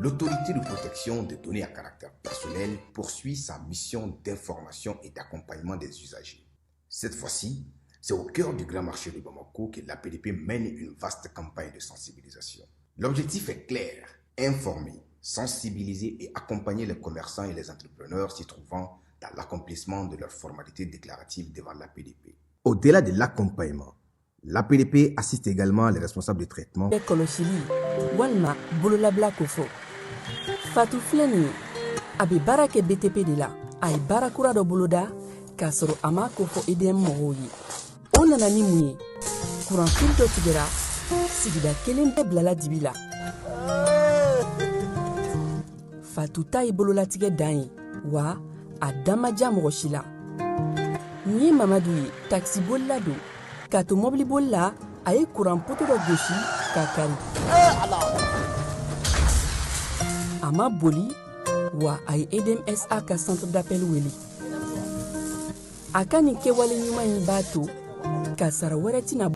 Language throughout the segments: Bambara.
L'autorité de protection des données à caractère personnel poursuit sa mission d'information et d'accompagnement des usagers. Cette fois-ci, c'est au cœur du grand marché de Bamako que l'APDP mène une vaste campagne de sensibilisation. L'objectif est clair, informer, sensibiliser et accompagner les commerçants et les entrepreneurs s'y trouvant dans l'accomplissement de leurs formalités déclaratives devant l'APDP. Au-delà de l'accompagnement, l'APDP assiste également les responsables de traitement. Kɔlɔsili walima bololabila ko fɔ. Fatu filɛ nin ye, a bɛ baara kɛ BTP de la. A ye baara kura dɔ boloda k'a sɔrɔ a m'a ko fɔ EDM mɔgɔw ye. O nana ni mun ye? Kuranfili dɔ tigɛra, sigida kelen bɛɛ bilala dibi la. Fatu ta ye bololatigɛ dan ye, wa a da ma diya mɔgɔ si la. Nin ye Mamadu ye, takisibolila don. K'a to mɔbiliboli la, a ye kuran poto dɔ gosi k'a kari. A ma boli, wa a ye EDMSA ka centre d'appel wele. A ka nin kɛwale ɲuman in b'a to kasara wɛrɛ tɛna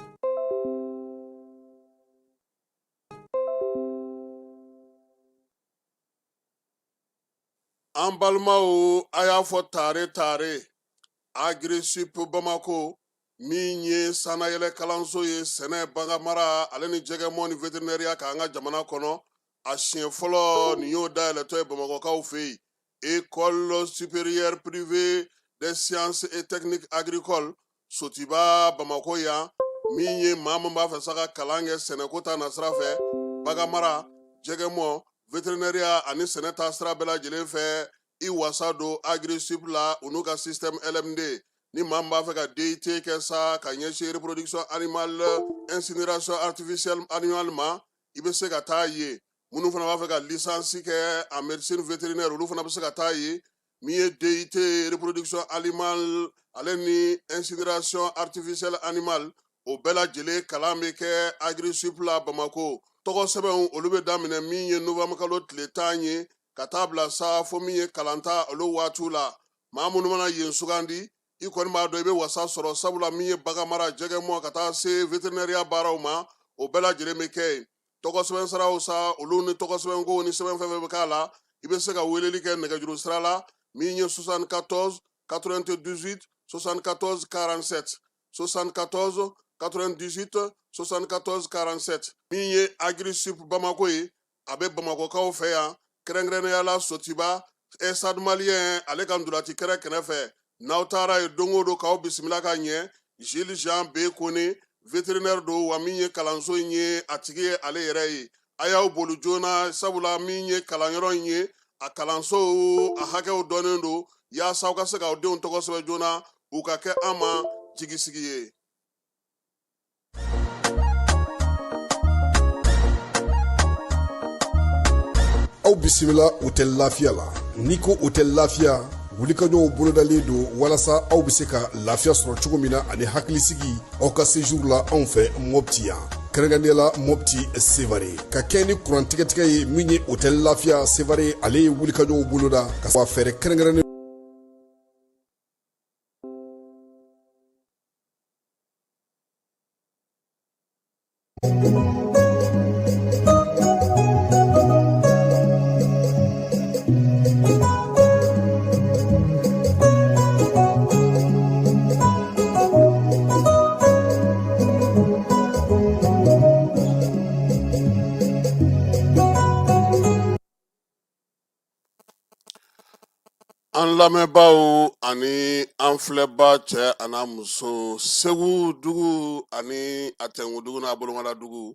An balimaw, a y'a fɔ tare tare, Agrisip Bamako min ye sannayɛlɛ kalanso ye sɛnɛ, baganmara ale ni jɛgɛmɔ ni veterinɛriya k'an ka jamana kɔnɔ, a siɲɛ fɔlɔ nin y'o dayɛlɛtɔ ye Bamakɔkaw fɛ yen. École supérieure privée des sciences et techniques agricoles Sotiba Bamakɔ yan, min ye maa min b'a fɛ sa ka kalan kɛ sɛnɛko ta nasira fɛ, baganmara, jɛgɛmɔ, veterinɛriya ani sɛnɛ ta sira bɛɛ lajɛlen fɛ, i wasa don Agrisip la u n'u ka système LMD. Ni maa min b'a fɛ ka DUT kɛ sa ka ɲɛsin reproduction animale, incinération artificielle animale ma, i bɛ se ka taa yen. Minnu fana b'a fɛ ka licence kɛ en médecine vétérinaire, olu fana bɛ se ka taa yen. Min ye DUT reproduction animale ale ni incinération artificielle animale, o bɛɛ lajɛlen kalan bɛ kɛ Agrisip la Bamako. Tɔgɔ sɛbɛnw olu bɛ daminɛ min ye novembre kalo tile 10 ye ka taa bila sa fo min ye kalanta olu waatiw la. Maa minnu mana yen sugandi, i kɔni b'a dɔn i bɛ wasa sɔrɔ, sabula min ye baganmara, jɛgɛmɔ ka taa se veterinɛriya baaraw ma, o bɛɛ lajɛlen bɛ kɛ yen. Tɔgɔ sɛbɛn siraw sa, olu ni tɔgɔ sɛbɛnko ni sɛbɛn fɛn fɛn bɛ k'a la, i bɛ se ka weleli kɛ nɛgɛjuru sira la min ye 74 98 74 47, 74 98 74 47. Min ye Agrisip Bamako ye, a bɛ Bamakɔkaw fɛ yan, kɛrɛnkɛrɛnnenya la Sotiba, Stade Malien ale ka ntolaci kɛrɛ kɛrɛfɛ. N'aw taara yen don o don, k'aw bisimila ka ɲɛ. Gilles Jean B Kone, vétérinaire don, wa min ye kalanso in ye a tigi ye ale yɛrɛ ye. A y'aw boli joona, sabula min ye kalanyɔrɔ in ye, a kalanso a hakɛw dɔnnen don, yaasa aw ka se k'aw denw tɔgɔ sɛbɛn joona, u ka kɛ an ma jigisigi ye. Aw bisimila Hôtel Lafiya la. N'i ko Hôtel Lafiya, wulikajɔw bolodalen don walasa aw bɛ se ka lafiya sɔrɔ cogo min na ani hakilisigi aw ka séjour la anw fɛ Mopti yan, kɛrɛnkɛrɛnnenya la Mopti Sevare. Ka kɛ ni kuran tigɛtigɛ ye, min ye Hôtel Lafiya Sevare, ale ye wulikajɔw boloda ka fɛɛrɛ kɛrɛnkɛrɛnnen An lamɛnbaaw ani an filɛbaa, cɛ an'a muso, Segu dugu ani a tɛnku dugu n'a bolomada dugu,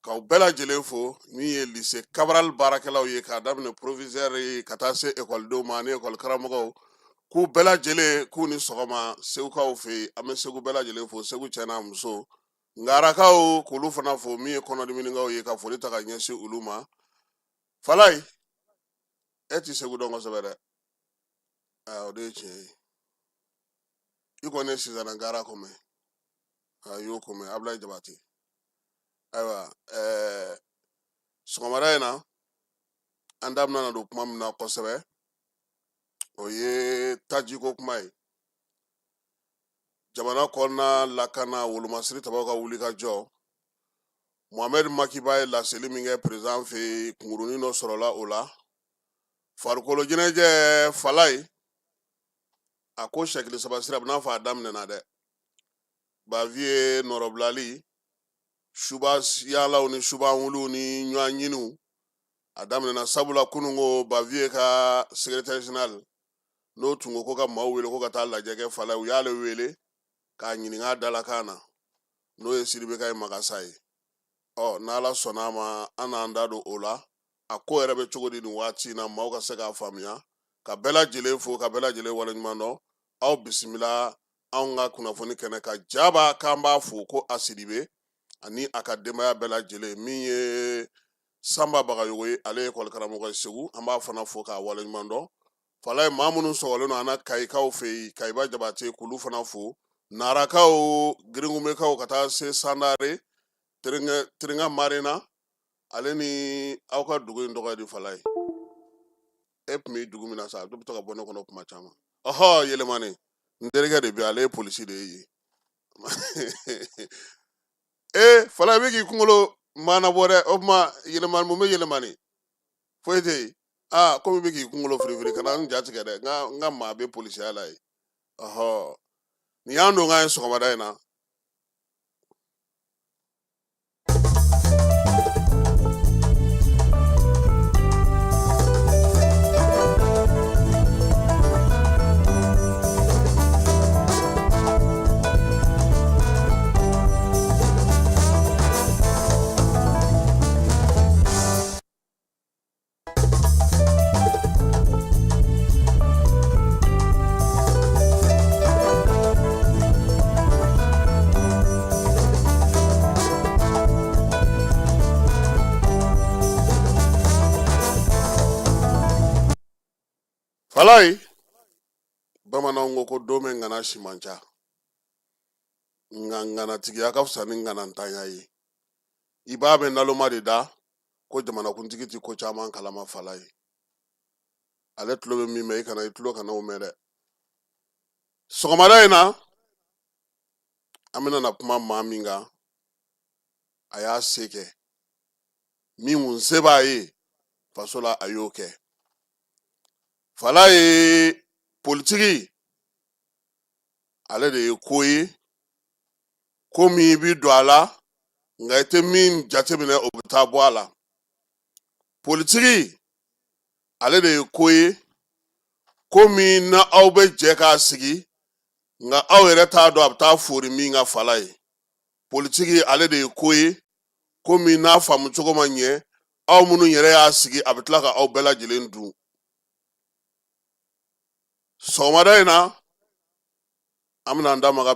k'aw bɛɛ lajɛlen fo. Min ye lycée Cabral baarakɛlaw ye, k'a daminɛ proviseur ye ka taa se ekɔlidenw ma ani ekɔli karamɔgɔw, k'u bɛɛ lajɛlen k'u ni sɔgɔma Segukaw fɛ yen. An bɛ Segu bɛɛ lajɛlen fo, Segu cɛ n'a muso. Ngarakaw k'olu fana fo, min ye kɔnɔdiminikaw ye, ka foli ta ka ɲɛsin olu ma. Falayi, e ti Segu dɔn kosɛbɛ dɛ. O de ye tiɲɛ ye. I kɔni ye Sizana Gara ko mɛn, a y'o ko mɛn, Abulayi Jabate. Ayiwa, sɔgɔmada in na, an da bɛna don kuma min na kosɛbɛ, o ye tajiko kuma ye. Jamana kɔnɔna lakana wolomasiri tabaw ka wuli ka jɔ. Mohamed Makiba ye laseli min kɛ président fɛ yen, kunkurunin dɔ sɔrɔla o la. Farikolo ɲɛnajɛ, Falayi, a ko sɛkili saba sira, a bɛ n'a fɔ a daminɛna dɛ. Baviye nɔrɔbilali, suba yaalaw ni suba wuliw ni ɲɔgɔn ɲiniw, a daminɛna. Sabula kununko Baviye ka secrétaire général n'o tun ko ko ka maaw wele ko ka taa lajɛ kɛ, Falayi, u y'ale wele k'a ɲininka a dalakan na, n'o ye Sidibe ka ye Magasa ye. Ɔ, n'Ala sɔnna a ma, an n'an da don o la, a ko yɛrɛ bɛ cogo di nin waati in na, maaw ka se k'a faamuya. Ka bɛɛ lajɛlen fo, ka bɛɛ lajɛlen waleɲuman dɔn. Aw bisimila anw ka kunnafoni kɛnɛ kan. Jaba k'an b'a fo ko a Sidibe ani a ka denbaya bɛɛ lajɛlen. Min ye Sanba Bagayogo ye, ale ye ekɔli karamɔgɔ ye Segu, an b'a fana fo k'a waleɲuman dɔn. Falayi, maa minnu sɔgɔlen don an na Kayikaw fɛ yen, Kayiba Jabate, k'olu fana fo, Narakaw, Giringunbekaw, ka taa se Sandare, Terenga Marena, ale ni aw ka dugu in tɔgɔ ye di? Falayi, e tun bɛ dugu min na sa, a bɛ to ka bɔ ne kɔnɔ kuma caman. Ɔhɔ, Yɛlɛmani, n terikɛ de bɛ yen, ale ye polisi de ye yen. Ee Falayi, bɛ k'i kunkolo maana bɔ dɛ. O tuma Yɛlɛmani, mun bɛ Yɛlɛmani? Foyi tɛ yen. Aa, komi bɛ k'i kunkolo firifiri, kana n ja tigɛ dɛ. N ka maa bɛ polisiya la yen. Ɔhɔ, nin y'an don k'an ye sɔgɔmada in na. Falayi, bamananw ko ko don bɛ ŋana si man ca, nka ŋanatigiya ka fisa ni ŋanantanya ye. I b'a mɛn naloma de da ko jamanakuntigi tɛ ko caman kalama. Falayi, ale tulo bɛ min mɛn, i kana i tulo kana o mɛn dɛ. Sɔgɔmada in na, an bɛna na kuma maa min kan, a y'a se kɛ min kun se b'a ye faso la, a y'o kɛ. Falayi, politiki ale de ye ko ye, ko min i bɛ don a la, nka i tɛ min jateminɛ, o bɛ taa bɔ a la. Politiki ale de ye ko ye, ko min na aw bɛ jɛ k'a sigi, nka aw yɛrɛ t'a dɔn a bɛ taa fori min ka. Falayi, politiki ale de ye ko ye, ko min n'a faamu cogo ma ɲɛ, aw minnu yɛrɛ y'a sigi, a bɛ tila ka aw bɛɛ lajɛlen dun. Sɔgɔmada in na, an bɛna an da maga